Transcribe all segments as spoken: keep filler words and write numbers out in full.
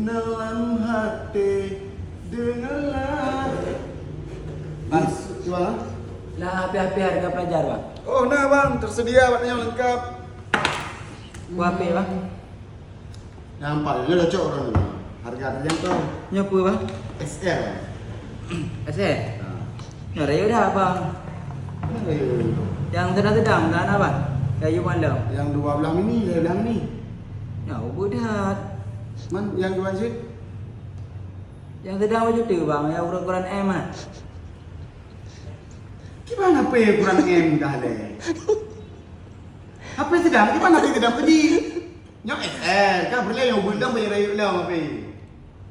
Dalam hati, dengarlah. Bang. Gimana? Nah, habis-habis harga pelajar, Bang. Oh, nah, Bang, tersedia buatnya lengkap. Buat apa, Bang? Nampak, dia dah cocok orang ni, Bang. Harga terjangkau. Nyoe apa, Bang? S R. S R? Ha. Nyoe rayeuk dah, Bang. Mana rayeuk? Yang sedang-sedang, dah na, Bang? Kayu malam. Yang dua belah mini, dua belah mini. Nyoe ubit that. Man, yang dua jut? Yang sedang berjuta, Bang. Yang ukuran M, ah. Gimana apa ukuran M dah, leh? Apa sedang? Gimana apa sedang tadi? Nyoe S R, kan peureulèe nyang ubit lom, nyang rayeuk lom, apa?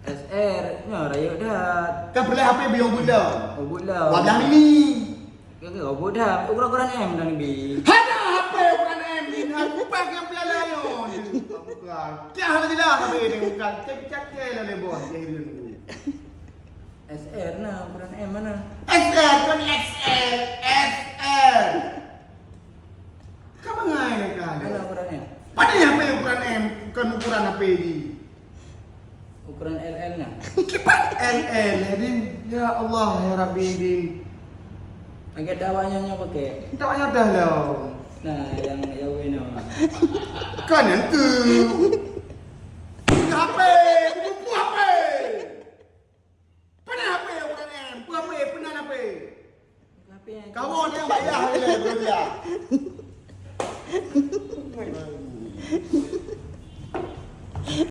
S R, nyoe rayeuk that. Kan peureulèe apa nyang ubit lom? Ubit lom. Dua belah mini. Kan, kan, ubit that. Ukuran-ukuran M dah, Nabi. Hana apa ukuran M ni, hana kupak nyang piala nyoe. Bukan. Kiah hana jelas, apa ni, bukan. Cek-cek lah, leh, bos. S R na, ukuran M mana? S R, kan X L, S R. Ka bangai ka. Mana ukuran M? Padahai apa ukuran M? Bukan ukuran apa ni? Ukuran L L na. Kiban L L, ya, Din. Ya Allah, ya Rabbi, Din. Pakai tak awak nyoe pakai? Tak payah dah lah. Nah, yang, yang wena. Kan yang tu. Apa? Buku apa? Peunan H P ukuran M? Peue H P? Peunan H P? H P yang kamoe nyang payah ilèe beureulah.